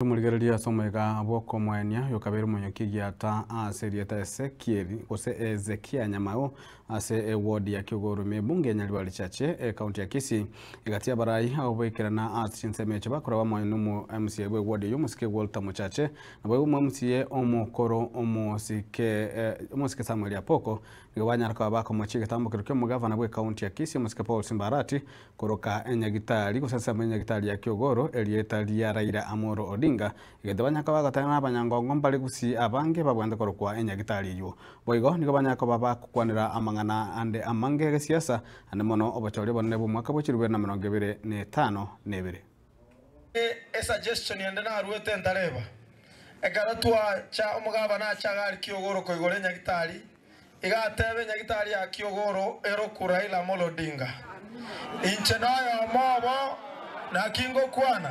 Tomorigererie ase omoyega bw'okomoenia oyokabeire omonyoki egiata ase erieta Esekieli gose Ezekia Nyamao ase eward ya Kiogoro ime ebunge ya Nyaribari Chache ekaunti ya Kisii. Egati y'abarai abo baikerana ase chinsemo echio bakoraba amo nomo MCA bwe ward eyio omosike Walter Mochache naboigo omo MCA omokoro omosike omosike Samuel Apoko nigo banyara koba bakomochia egetambokero kia omogavana bwe ekaunti ya Kisii omosike Paul Simba Arati Koroka enyagitari, gose ensemo y'enyagitari ya Kiogoro, erieta ria Raila Amolo Odinga, egento banyare koba bagoteba nabanyangongo mbare gusii abange babwenerete korokwa enyagitari eywo. Boigo nigo banyare koba bagokwanera amang'ana ande amange egesiasa, ande mono obochori obonene bw'omwaka bwe chirubere na 25. Esuggestion ende naruete ntareba, ekero twacha omogabana ache iga aria Kiogoro koigora enyagitari, Iga atebe nyagitari ya Kiogoro eroku Raila Amolo Odinga, Inche noyomo obo, naki ngokwana?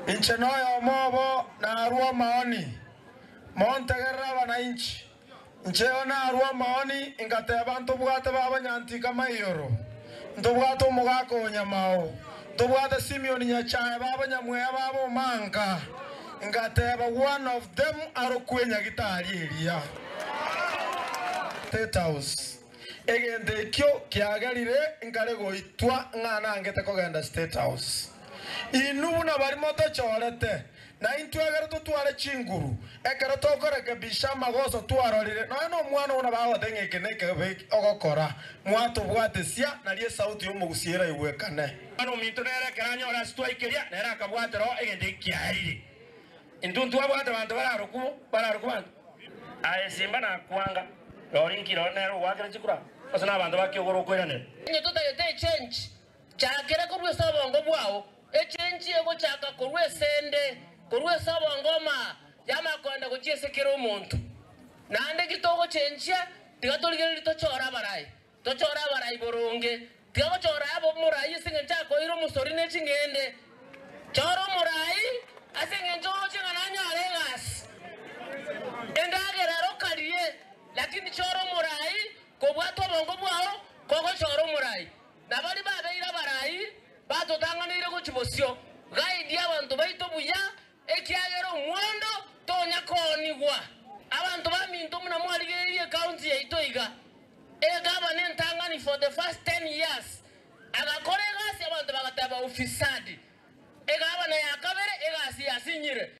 Inche noyomo obo narue amaoni, montegerere abanainchi. Incheo narue amaoni, ingateba ntobwate baba Nyantika Maiyoro, ntobwate omogaka o Nyamao, ntobwate Simeon Nyachae baba Nyamweya baba Omanka, Ngateba one of them arokwe nyagitari eria. State House. Egento ekio kiagerire nkare goitwa ng'a nangete kogenda State House. Inwe buna baria motochorete, na intwe ekero totware chinguru, ekero tokorekebisha amagoso twarorire, nonya nomwana oo nabo agoteba ng'a eke nekebe ogokora, mwatobwatesia, nario esauti y'omogusia eraigwekane. Omwana ominto nere ekero anyore ase twaikeria, nere akabwatera oo egento eki kiaerire. Intwe ntwabwate abanto bararokwo, bararokwo banto. Aye simba nakwanga, rori nki rori nere ogoakera chikura, gose nabanto ba kiogoro okoiranera. Onye totagete echenji, chakera korwa ase obongo bwao. Echenji egochaka korwa esende, korwa ase obongo omaa, yamanya kogenda gochia ase kera omonto. Naende ki togochenchia, tiga torigererie tochore abarai. Tochore abarai boronge, tiga gochora abe omorai ase engencho akoeire omosori ne ching'ende. Chora omorai ase engencho oroche ng'a nanyare egasi. Endagera ero okarie, lakini chora omorai kobwata obongo bwao kogochora omorai. Na baria babeire abarai batotang'aneire gochia bosio, guide abanto baito buya, Ekiagera omwando tonya koonigwa. Abanto baminto buna mwarigereire ecounty yaito iga, egavana entang'ani for the first ten years agakora egasi abanto bagateba ufisadi, egavana ya kabere egasi yasinyire.